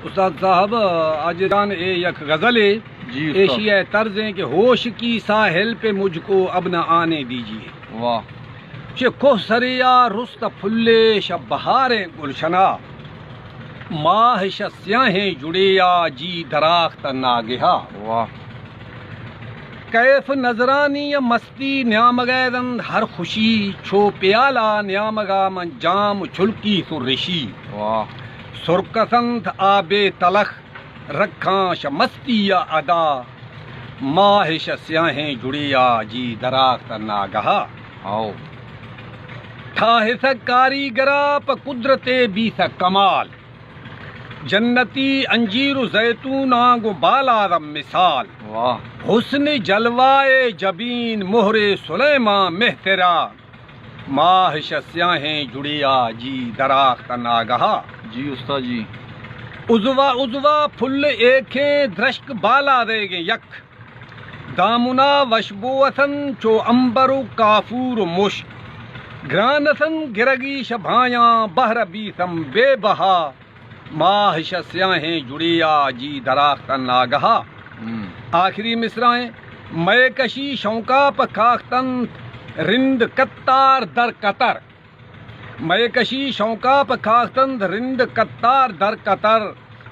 استاد صاحب، عاجز جان، اے یک غزلے۔ جی استاد۔ ایشی ءِ طرز ایں کہ ہوش کی ساحل پہ مجھ کو اب نہ آنے دیجیے۔ واہ۔ چہ کوہ سرے ءَ رست پھلے شب بہاریں گلشنا، ماہ شہ سیاہیں جڑے ءَ جی دراخت ناگہا۔ واہ۔ کیف نظرانی ءَ مستی نیامگ ءَ دنت ہر خوشی، چو پیالہ نیامگ ءَ من جام چلکی سرشی۔ واہ۔ سرکس انت آبے تلخ رکھاں شہ مستی ءَ ادا، ماہ شہ سیاہیں جڑے ءَ جی دراخت ناگہا۔ ہاؤ۔ تھا ہسک کاریگرا پہ قدرتے بیسہ کمال، جنتی انجیر و زیتوناں گوں بالادم مثال۔ واہ۔ حسن جلوہ جبین مہر سلیمان مہترا، ماہ شہ سیاہیں جڑے ءَ جی دراخت ناگہا۔ جی استاد جی۔ عضوا عضوا پھل ایکیں درشک بالادیگیں یک، دامنا وشبو اتن چو امبر و کافور و مشک، گران اتن گرگی شہ بھایاں بہر بیثم بے بہا، ماہ شہ سیاہیں جڑے ءَ جی دراخت ناگہا۔ ہم۔ آخری مصرع ایں، مئے کشی شونکا پہ کاخت انت رند قطار در قطر۔ مئے کشی شونکا پہ کاخت انت رند قطار در قطر۔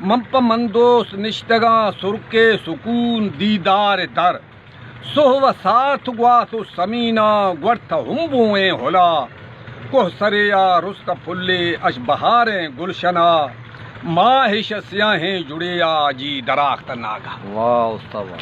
من پہ من دوست نشتگاں سرکے سکون دیدار در۔ سہو ءَ سارت گواس و سمیناں گوٹھ ءَ ہمبوئیں ہلا۔ کوہ سرے ءَ رست پھلے اش بہاریں گلشنا، ماہ شہ سیاہیں جڑے ءَ جی دراخت ناگہا۔ واہ استاد واہ۔